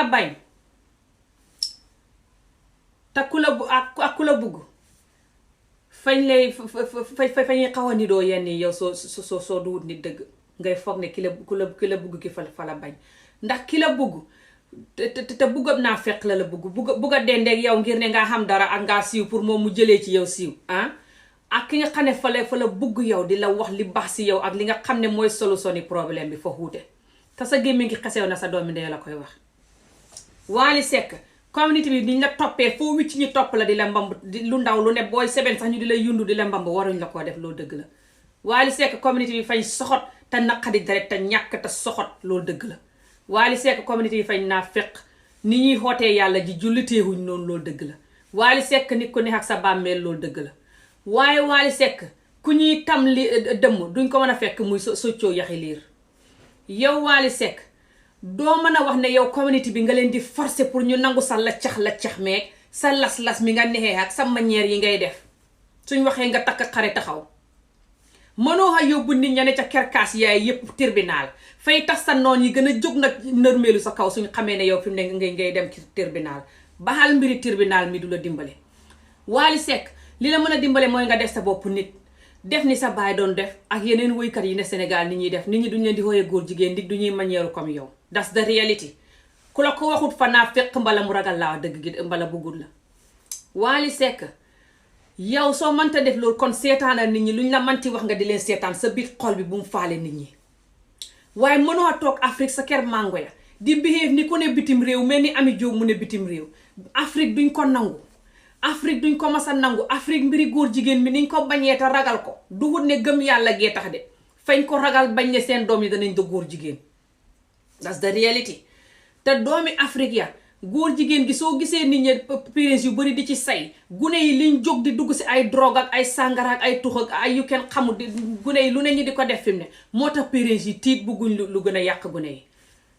bañ te ku la ak ku la bugg fañ lay fañuy xaw a nidoo yenn yi yow soo duwut nit dëgg ngay foog ne ki la bugg ki fa la bañ ndax ki la bugg te buggab naa fekk la bugg a dendeeg yow ngir ne nga xam dara ak ngaa siiw pour moom mu jëlee ci yow siiw ak ki nga xam ne fa la bugg yow di la wax li baax si yow ak li nga xam ne mooy solution yi problème bi fa xuute te sa gémmiñ ngi xesew na sa doomi ndey la koy wax. Wally Seck community bi niñ la toppee foo wicc ñu topp la di la mbamb lu ndaw lu ne booy seben sax ñu di la yundu di la mbamb waruñ la koo def loolu dëgg la. Wally Seck community bi fañ soxot te naqadi deret te ñàkk te soxot loolu dëgg la. Wally Seck community bi fañ naa fekk ni ñuy xootee yàlla ji julliteewuñ noonu loolu dëgg la. Wally Seck nit ku neex ak sa bàmmeel loolu dëgg la waaye Wally Seck ku ñuy tam li dëmm duñ ko mën a fekk muy soccoo yaxi liir. yow Wally Seck doo mën a wax ne yow community bi nga leen di forcer pour ñu nangu sa laccax meeg sa las-las mi nga nexee ak sa manière yi ngay def suñ waxee nga takk xare taxaw mënoo xa yóbbu nit ña ne ca kerkaas yaay yépp tribunal fay tax sa noon yi gën a jóg nag nërmeelu sa kaw suñ xamee ne yow fi mu ne ngay dem ci tribunal baxal mbiri tribunal mi du la dimbale. Wally Seck li la mën a dimbale mooy nga def sa bopp nit def ni sa baay doon def ak yeneen woykat yi ne Sénégal nit ñuy def nit ñi duñ leen di xooyee góor jigéen nit duñuy manière comme yow. that's the reality ku la ko waxut fa naa fekk mbala mu ragal laa dëgg gi mbala bëggul la. Wally Seck yow soo mënta def loolu kon seetaanal nit ñi luñ la manti wax nga di leen seetaan sa biir xol bi bu mu faale nit ñi waaye mënoo toog Afrique sa kër mango ya di behave ni ku ne bitim réew mel ni Ami Jóob mu ne bitim réew. Afrique duñ ko nangu Afrique duñ ko mas a nangu Afrique mbiri góor jigéen mi niñ ko bañee te ragal ko duhut ne gëm yàlla gee tax de fañ ko ragal bañ ne seen doom yi danañ do góor jigéen. that's the reality te doomi Afrique ya góor jigéen gi soo gisee nit ñi parents yu bari di ci say gune yi liñ jóg di dugg si ay drogue ak ay sàngara ak ay tux ak ay yu kenn xamul di gune yi lu ne ñi di ko def fi mu ne moo tax parents yi tiit bugguñ lu gën a yàq gune yi.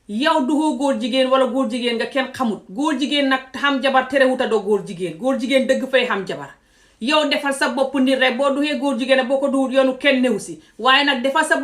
yow duhoo góor jigéen wala góor jigéen nga kenn xamut góor jigéen nag xam jabar terewuta doo góor jigéen dëgg fay xam jabar yow defal sa bopp nit rek boo duhee góor jigéen boo ko duhut yoonu kenn newu si waaye nag defal sa